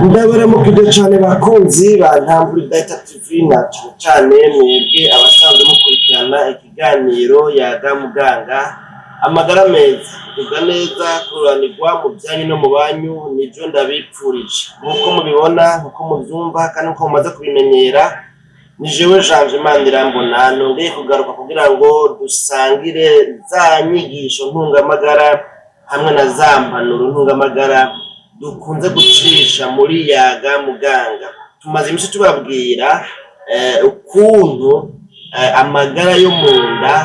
Ndabaramukije cane bakunzi ba Ntambwe Data TV, na cane cane mwebwe abasanzwe mukurikirana ikiganiro Yaga Muganga. Amagara meza, kugubwa neza, kururanirwa mu vyanyu no mu banyu nivyo ndabipfurije. Nkuko mubibona, nkuko muvyumva kandi nkuko mumaze kubimenyera, ni jewe Janvier Manirambona nongeye kugaruka kugira ngo dusangire za nyigisho ntungamagara hamwe na za mpanuro ntungamagara dukunze gucisha muri Yaga Muganga. Tumaze iminsi tubabwira ukuntu amagara yo mu nda,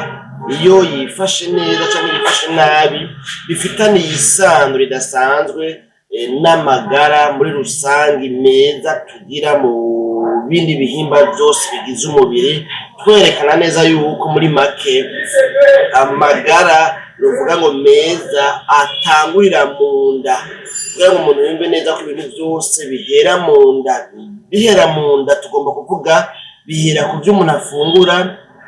iyo yifashe neza canke yifashe nabi, bifitaniye isano ridasanzwe n'amagara muri rusangi meza tugira mu bindi bihimba vyose bigize umubiri, twerekana neza yuko muri make amagara novuga ngo meza atangurira mu nda, kugira ngo umuntu yumve neza ko ibintu vyose bihera mu nda. Bihera mu nda, tugomba kuvuga bihera ku vyo umuntu afungura,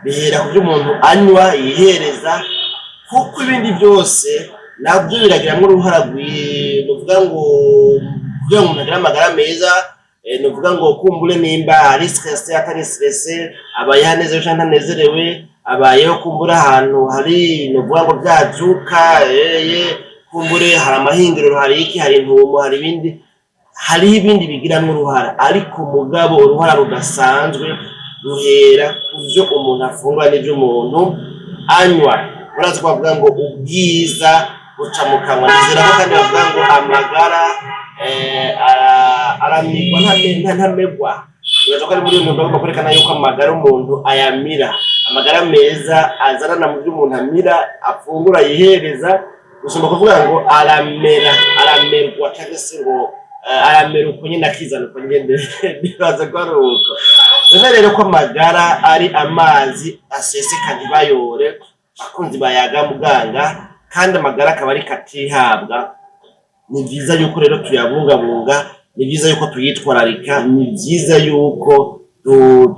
bihera ku vyo umuntu anywa, yihereza, kuko ibindi vyose navyo biragiramwo uruhara, novuga ngo kugira ngo umuntu agire amagara meza. Novuga ngo kumbure nimba ari stressé, atari stressé, abayeho anezerewe canke ntanezerewe, abayeho kumbure ahantu hari novuga ngo vyavyuka eye, kumbure hari amahinguriro, hari iki, hari intumo, hari ibindi, hariho ibindi bigiramwo uruhara. Ariko mugabo uruhara rudasanzwe ruhera ku vyo umuntu afungura n'ivyo umuntu anywa. Murazi ko bavuga ngo ubwiza buca mu kanwa. Nizera ko kandi bavuga ngo amagara aramigwa, ntamegwa. Nibaza ko ari muri iyo ntumbero bagomba kwerekana yuko amagara umuntu ayamira. Amagara meza azanana mu vyo umuntu amira, afungura, yihereza, gusumba kuvuga ngo aramera, aramerwa, canke se ngo aramera uko nyene, akizana uko nyene. Nibaza ko ari uko. None rero ko amagara ari amazi aseseka ntibayore, abakunzi bayaga muganga, kandi amagara akaba ariko atihabwa, ni vyiza yuko rero tuyabungabunga, ni vyiza yuko tuyitwararika, ni vyiza yuko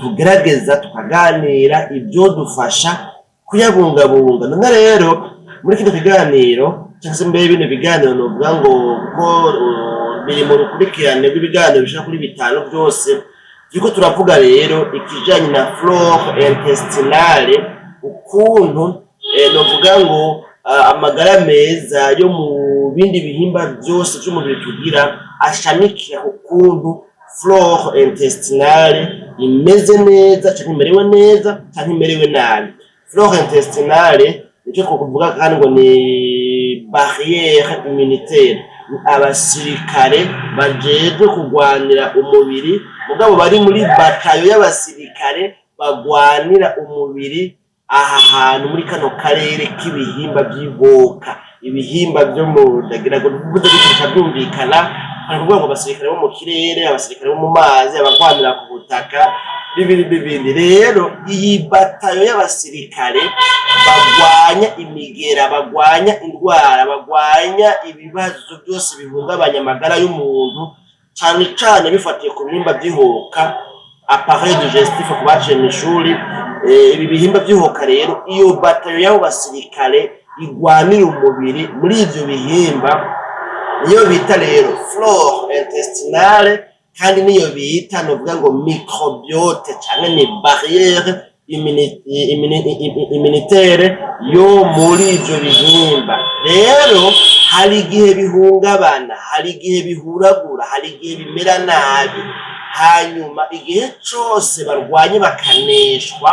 tugerageza tukaganira ivyodufasha kuyabungabunga. None rero muri kino kiganiro, cyangwa se mbere bino biganiro, novuga ngo kuko biri mu rukurikirane rw'ibiganiro bishika kuri bitanu byose, turiko turavuga rero ikijanye na flore intestinale, ukuntu novuga ngo amagara meza yo mu bindi bihimba byose vy'umubiri tugira ashamikira ku kuntu flore intestinale imeze neza canke imerewe neza canke imerewe nabi. Flore intestinale nicyo twokuvuga kandi ngo ni barrière immunitaire, abasirikare bajejwe kurwanira umubiri, mugabo bari muri batayo y'abasirikare bagwanira umubiri aha hantu muri kano karere k'ibihimba vy'ihoka, ibihimba vyo mu nda. Ngira ngo bivuze gutyo byumvikana. Hari kuvuga ngo abasirikare bo mu kirere, abasirikare bo mu mazi, abagwanira ku butaka n'ibindi n'ibindi. Rero iyi batayo y'abasirikare bagwanya imigera, bagwanya indwara, bagwanya ibibazo byose bihungabanya amagara y'umuntu, cane cane bifatiye ku bihimba vy'ihoka, appareil digestif ku baciye mw'ishuri. Ibi bihimba vy'ihoka rero, iyo batayo y'abo basirikare igwanira umubiri muri ivyo bihimba niyo bita rero flore intestinale, kandi niyo bita novuga ngo microbiote, canke ni barrière immunitaire yo muri ivyo bihimba. Rero hari igihe bihungabana, hari igihe bihuragura, hari igihe bimera nabi. Hanyuma igihe cose barwanye bakaneshwa,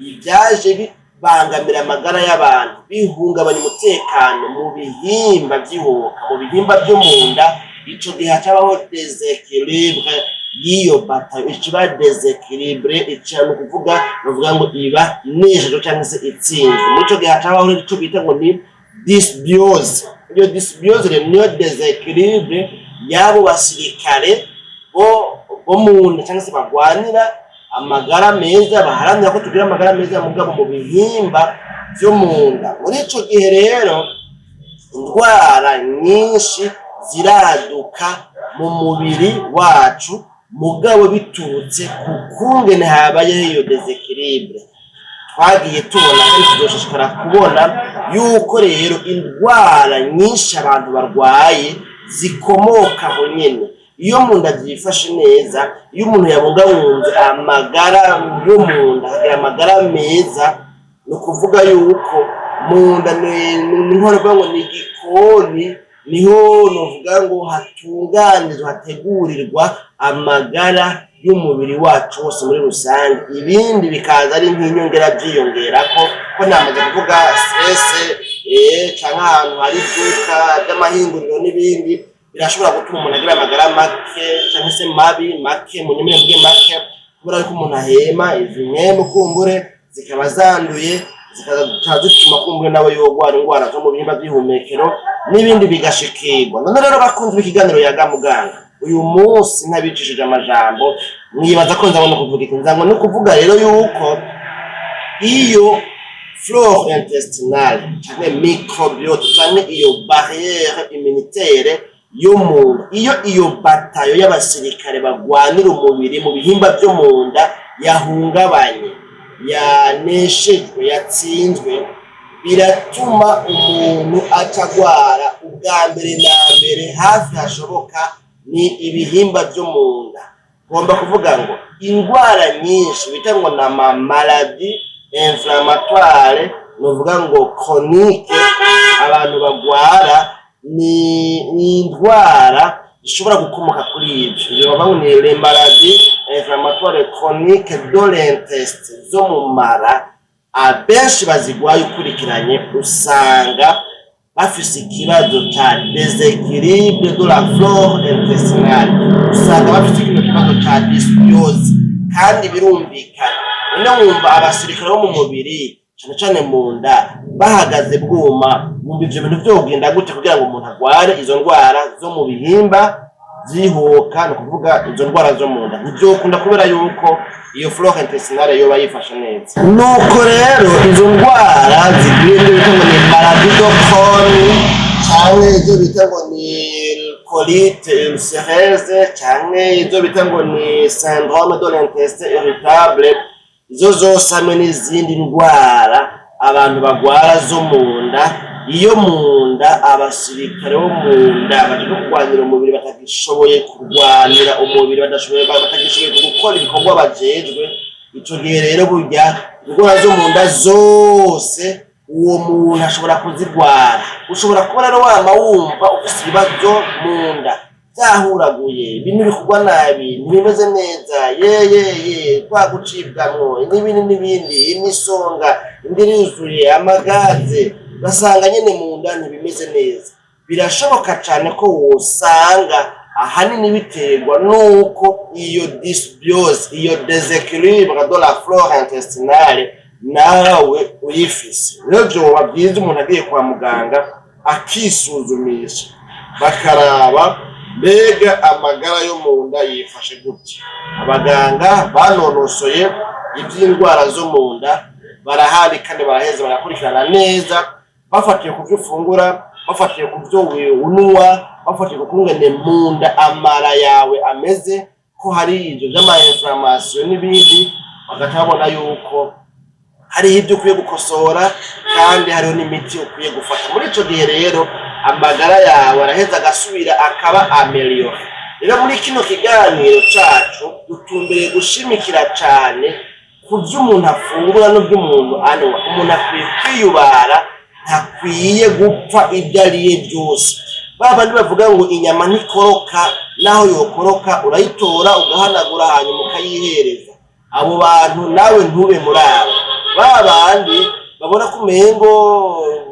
ibyaje bibangamira amagara y'abantu, bihungabanya umutekano mu bihimba vy'ihoka, mu bihimba vyo mu nda, ico gihe hacabaho déséquilibre y'iyo batayo, ikiba déséquilibré ica ni ukuvuga bavuga ngo iba ineshejwe canke se itsinzwe. Muri ico gihe hacabaho ico bita ngo ni dysbiose. Iyo dysbiose rero niyo déséquilibre y'abo basirikare bo mu nda, cyangwa se bagwanira amagara meza, baharanira ko tugira amagara meza mugabo mu bihimba vyo mu nda. Muri ico gihe rero indwara nyinshi ziraduka mu mubiri wacu, mugabo biturutse ku kungene habayeho iyo déséquilibre. Twagiye tubona kandi tuzoshishikara kubona yuko rero indwara nyinshi abantu barwaye zikomoka aho nyene. Iyo mu nda byifashe neza, iyo umuntu yabungabunze amagara yo mu nda, akagira amagara meza, ni ukuvuga yuko mu nda ni nko kuvuga ngo ni igikoni, niho novuga ngo hatunganirizwa, hategurirwa amagara y'umubiri wacu wose muri rusange. Ibindi bikaza ari nk'inyongera, byiyongerako ko namaze kuvuga stress canke ahantu hari iduka ry'amahinguriro n'ibindi birashobora gutuma umuntu agira amagara make canke se mabi make, mu nyemere mvuge make, kubera yuko umuntu ahema izi mpwemu, kumbure zikaba zanduye, zikaza zituma kumbure nawe yogwara indwara zo mu bihimba by'ihumekero n'ibindi bigashikirwa. None rero, bakunzi b'ikiganiro Yaga Muganga, uyu munsi ntabicishije amajambo, mwibaza ko nzabona kuvuga iki? Nzangwa no kuvuga rero yuko iyo flore intestinale canke microbiote canke iyo barrière immunitaire yo mu nda, iyo batayo y'abasirikare bagwanira umubiri mu bihimba byo mu nda yahungabanye, yaneshejwe, yatsinzwe, biratuma umuntu acagwara. Ubwa mbere na mbere hafi hashoboka ni ibihimba byo mu nda. Ngomba kuvuga ngo indwara nyinshi bita ngo ni ama maladies inflammatoires, nuvuga ngo chronique, abantu bagwara ni indwara zishobora gukomoka kuri ibyo. Bavuga ngo ni les maladies inflammatoires chroniques de l'intestin, zo mu mara. Abenshi bazigwaye ukurikiranye usanga bafise ikibazo ca déséquilibre de la flore intestinale, usanga bafise kino kibazo ca dysbiose. Kandi birumvikana, none wumva abasirikare bo mu mubiri, cane cane mu nda, bahagaze bwuma, wumva ivyo bintu vyogenda gute kugira ngo umuntu agware izo ndwara zo mu bihimba vyihuka, ni ukuvuga izo ndwara zo mu nda? Ntivyokunda, kubera yuko iyo flore intestinale yoba yifashe neza. Nuko rero izo ndwara zigwira, ibyo bita ngo ni maladie de Crohn, canke ibyo bita ngo ni colite ulcéreuse, canke ibyo bita ngo ni syndrome de l'intestin irritable, izo zose hamwe n'izindi ndwara abantu bagwara zo mu nda, iyo mu nda abasirikare bo mu nda baje kurwanira umubiri batagishoboye kurwanira umubiri, badashoboye, batagishoboye gukora ibikorwa bajejwe, ico gihe rero burya indwara zo mu nda zose uwo muntu ashobora kuzirwara. Ushobora kuba rero wama wumva ufise ibibazo mu nda, byahuraguye, ibintu bikugwa nabi, ntibimeze neza, yeyeye, kwa gucibwamwo n'ibindi n'ibindi, imisonga, indi iruzuye, amagaze, ugasanga nyene mu nda ntibimeze neza. Birashoboka cane ko wosanga ahanini biterwa nuko iyo dysbiose, iyo déséquilibre de la flore intestinale, nawe uyifise. Rero vyoba byiza umuntu agiye kwa muganga akisuzumisha, bakaraba mbega amagara yo mu nda yifashe gute. Abaganga banonosoye iby'indwara zo mu nda barahari, kandi baraheza barakurikirana neza, bafatiye ku byo ufungura, bafatiye ku byo unywa, bafatiye ku kungene mu nda amara yawe ameze, ko hari ibyo by'ama inflammation n'ibindi, bagaca babona yuko hariho ibyo ukwiye gukosora kandi hariho n'imiti ukwiye gufata. Muri ico gihe rero amagara yawe araheza agasubira akaba amélioré. Rero muri kino kiganiro cacu dutumbereye gushimikira cane ku byo umuntu afungura n'ibyo umuntu anywa. Umuntu akwiye kwiyubara, ntakwiye gupfa ibyo ariye byose. Ba bandi bavuga ngo inyama ntikoroka, naho yokoroka urayitora ugahanagura hanyuma ukayihereza abo bantu, nawe ntube muri abo. Ba bandi babona ko umengo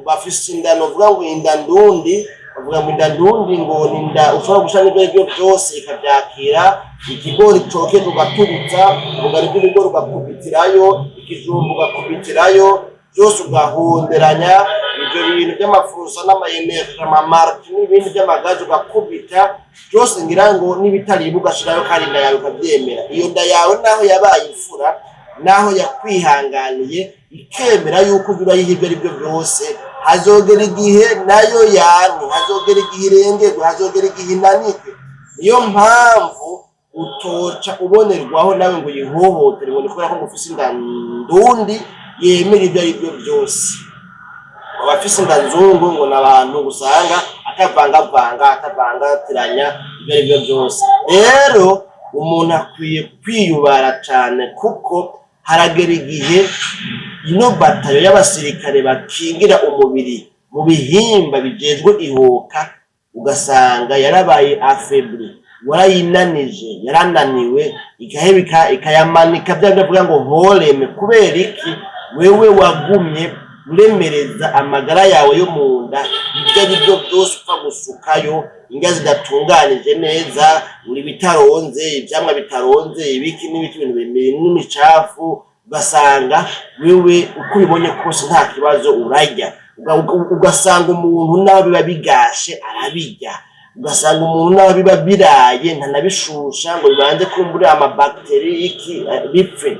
bafise inda, novuga ngo inda ndundi, bavuga ngo inda ndundi ngo ni inda ushobora gushira n'ibyo aribyo byose ikavyakira: ikigori cokeje ugaturitsa, ubugari bw'ibigori ugakubitirayo, ikijumbu ugakubitirayo, byose ugahonderanya ivyo bintu by'amafurusa n'ama énergie, amamarti n'ibindi by'amagazi, ugakubita byose, ngira ngo n'ibitaribwa ugashirayo, kandi inda yawe ikavyemera. Iyo nda yawe naho yabaye imfura, naho yakwihanganiye ikemera yuko ujya urayiha ibyo ari byo byose, hazogera igihe nayo yanke, hazogera igihe irengerwe, hazogera igihe inanirwe. Niyo mpamvu utoca ubonerwaho nawe ngo uyihohotere ngo ni kubera ko ngo ufise inda ndundi yemera ibyo ari byo byose. Abafise inda nzungu ngo ni abantu usanga atavangavanga, atavangatiranya ibintu. Ibyo ari byo byose rero, umuntu akwiye kwiyubara cane, kuko haragera igihe ino batayo y'abasirikare bakingira umubiri mu bihimba bijejwe ihoka, ugasanga yarabaye affaiblie, warayinanije, yarananiwe, igaheba ikayamanika bya byo ngo horeme. Kubera iki? Wewe wagumye uremereza amagara yawe yo mu nda, ibyo ari byo byose upfa gusukayo, indya zidatunganije neza, uri bitaronze, ivyamwa bitaronze, ibiki n'ibiki, ibintu n'imicafu, ugasanga wewe uko ubibonye kose nta kibazo urarya. Ugasanga umuntu naho biba bigashe arabirya, ugasanga umuntu naho biba biraye ntanabishusha ngo bibanze kumbura amabactéries iki bipfe,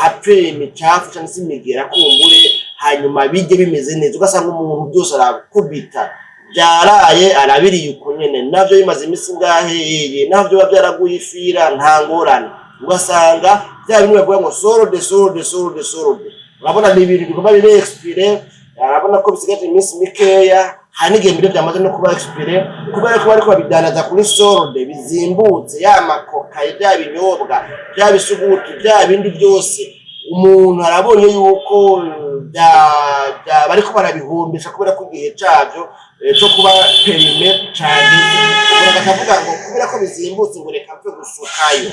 hapfe imicafu cyangwa se imigera kumbure, hanyuma bijye bimeze neza. Ugasanga umuntu byose arakubita, byaraye arabiriye uko nyene, navyo bimaze iminsi ingahe yeye, naho vyoba byaraguye ifira nta ngorane. Ugasanga bya bintu bavuga ngo solde, solde, solde, solde, urabona ni ibintu bigomba bibe expiré, arabona ko bisigaje iminsi mikeya. Hari n'igihe mbere byamaze no kuba expiré, kubera ko bariko babidandaza kuri solde bizimbutse, ya makoka, bya binyobwa, bya bisuguti, bya bindi byose, umuntu arabonye yuko bariko barabihumbisha kubera ko igihe cavyo co kuba périmé cageze. Umuntu akavuga ngo kubera ko bizimbutse, ngo reka mve gusukayo.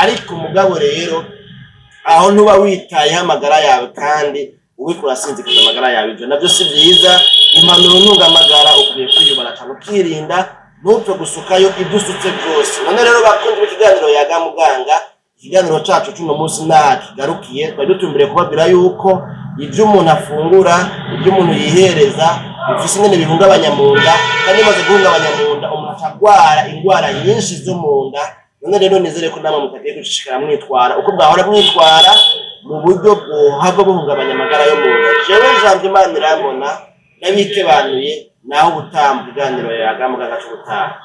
Ariko mugabo rero aho ntuba witayeho amagara yawe, kandi ubiko urasinzikaza amagara yawe, ivyo navyo si vyiza. Impanuro ntungamagara, ukwiye kwiyubara cane, ukirinda, ntupfe gusukayo ibyo usutse byose. None rero bakunzi b'ikiganiro Yaga Muganga, ikiganiro cacu c'uno munsi naha kigarukiye. Twari dutumbiriye kubabwira yuko ibyo umuntu afungura, ibyo umuntu yihereza, bifise ingene bihungabanya mu nda, kandi bimaze guhungabanya mu nda umuntu aca agwara ingwara nyinshi zo mu nda. None rero nizere ko namwe mutagiye gushishikara mwitwara uko bwahora mwitwara mu buryo bwohava buhungabanya amagara yo mu nda. Jewe Janvier Imana irambona, ndabikebanuye, naho ubutaha mu kiganiro Yaga Muganga c'ubutaha.